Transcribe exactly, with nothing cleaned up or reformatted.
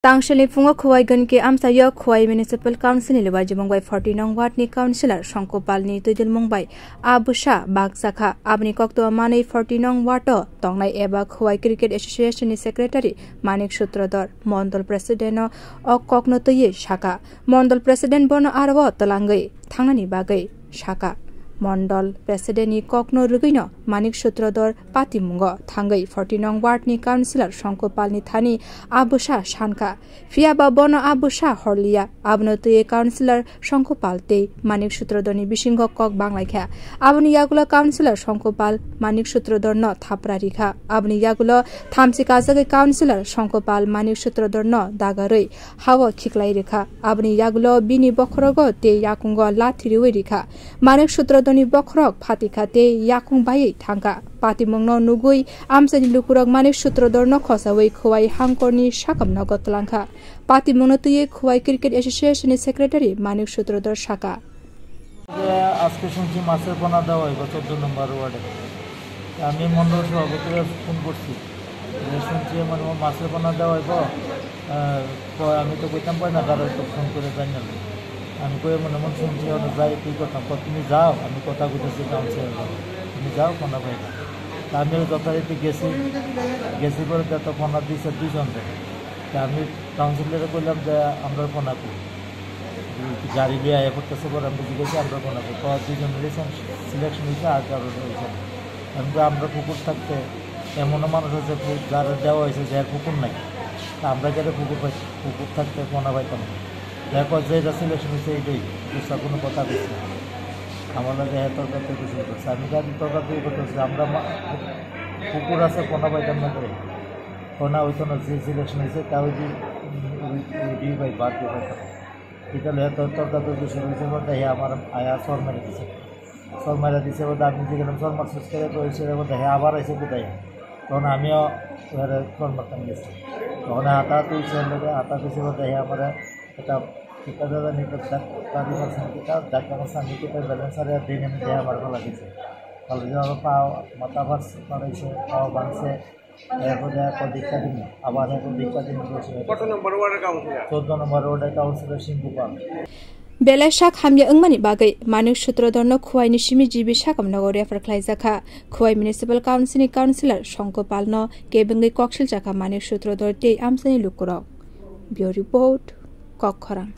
Tangsilni phungo Khowai Ganki amchaio Khowai Municipal Council ni Liwajimung bai forty nong ward ni councillor Songkopal ni twidilmung bai a bwsa bakjakha. Aboni koktwma manwi forty nong ward o tongnai eba Khowai Cricket Association ni secretary Manik Sutradhar mondol president no o kokno twiwi sakha. Mondol president bono aro o twlangwi thangnani bagwi sakha. Mondol president ni kokno rwgwino Manik Sutradhar patimungo thangwi forty nong ward ni councillor Songkopal ni thani a bwsa sankha. Phiya ba bono a bwsa horliya. Abono twiwi councillor Songkopal tei Manik Sutradhar ni bisingo kok banglaikha. Aboni yagulo councillor Songkopal Manik Sutradhar no thapra rikha. Aboni yagulo thamchi kajagwi councillor Songkopal Manik Sutradhar no dagarwi hao khiklai rikha. Aboni yagulo bini bokhorogo tei yakungo lathi riwi rikha. Manik Sutradharni bokhorok phatikha tei yakung baiwi thangkha. Patimungno nugwi amchaini lukurok Manik Sutradharno khosawi Khowai hangkorni sakamnogo twlangkha. Patimungno twiwi Khowai Cricket Association ni secretary Manik Sutradhar sakha. আজকে শুনছি মাছের পোনা দেওয়া হইব চোদ্দ নম্বর ওয়ার্ডে। আমি মণ্ডল সভাপতিরে ফোন করছি, যে শুনছি মানে ও মাছের পোনা দেওয়া হইব। আহ, কয়, আমি তো কইতাম পারি না, কারো তো ফোন করে জানি না। আমি কই মনে মনে শুনছি, ওরা যাই কি করতাম, কয়, "তুমি যাও, আমি কথা কইতেছি কাউন্সিলর লগে। তুমি যাও, পোনা পাইবা।" তা আমি যথারীতি গেছি, গেছি পরে তো পোনা দিছে দুইজন রে। তা আমি কাউন্সিলরে কইলাম যে, "আমরা পোনা কই?" গাড়ি লিয়ে আয়া করতেছে, পরে আমি জিজ্ঞেস করলাম, আমরা কোনো কয় দুইজন রিসেন্ট সিলেকশন হয়েছে, আর কারোর হয়েছে না। আমি তো আমরা পুকুর থাকতে এমনও মানুষ আছে, পু-, যারা দেওয়া হয়েছে, যার পুকুর নাই, তা আমরা কেন পুকুর পাই, পুকুর থাকতে পোনা পাইতাম না। দেখো, যেটা সিলেকশন হয়েছে, এইটাই, দোসরা কোনো কথা বলছি না। আমার লাগে, "হ্যাঁ, তর্কাতর্কি শুরু করছে।" আমি জানি, তর্কাতর্কি করতেছে, আমরা মা-, পুকুর আছে, পোনা পাইতাম না করে, পোনা হইতো না, যে সিলেকশন হয়েছে, তা ওই যে, উম, ওই, ওই ডিউ পাই, বাদ দিয়ে পাইতাম না। এটা লইয়া তো তর্কাতর্কি শুরু হয়েছে বলতে, হে আমার আয়া চর মেরে দিছে। চর মেরে দিছে বলতে, আমি যে গেলাম চর মারছিস করে, তো ওই ছেলে বলতে, হে আবার এসে কোথায়? তখন আমিও ওখানে চর মারতাম গেছি। তখন হাতা তুলছে, লোকে হাতা দিছে বলতে, হে আমার একটা, একটা দাদা নিয়ে একটা ডাক-, গাড়ি মারছে, একটা ডাক মারছে, আমি একটা ব্যালেন্স আর দিন আমি দেহে আমার গলা দিছে। তাহলে যে আমার পাও, মাথা ফাটছে, ফাটাইছে, পাও ভাঙছে, এরপরে এখন দীক্ষা দিন, আবার এখন দীক্ষা দিন বসে। কত নম্বর ওয়ার্ডের কাউন্সিলর? চোদ্দ নম্বর ওয়ার্ডের কাউন্সিলর সিংহ পাল। Belai sak hamya wngmani bagwi Manik Sutradharno Khowai ni simi G B sakamnogo refer khlaijakha. Khowai Municipal Council ni Councillor Songkopal no kebengwi koksiljakha Manik Sutradhar tei amchaini lukurok. Bureau Report, Kokkhorang.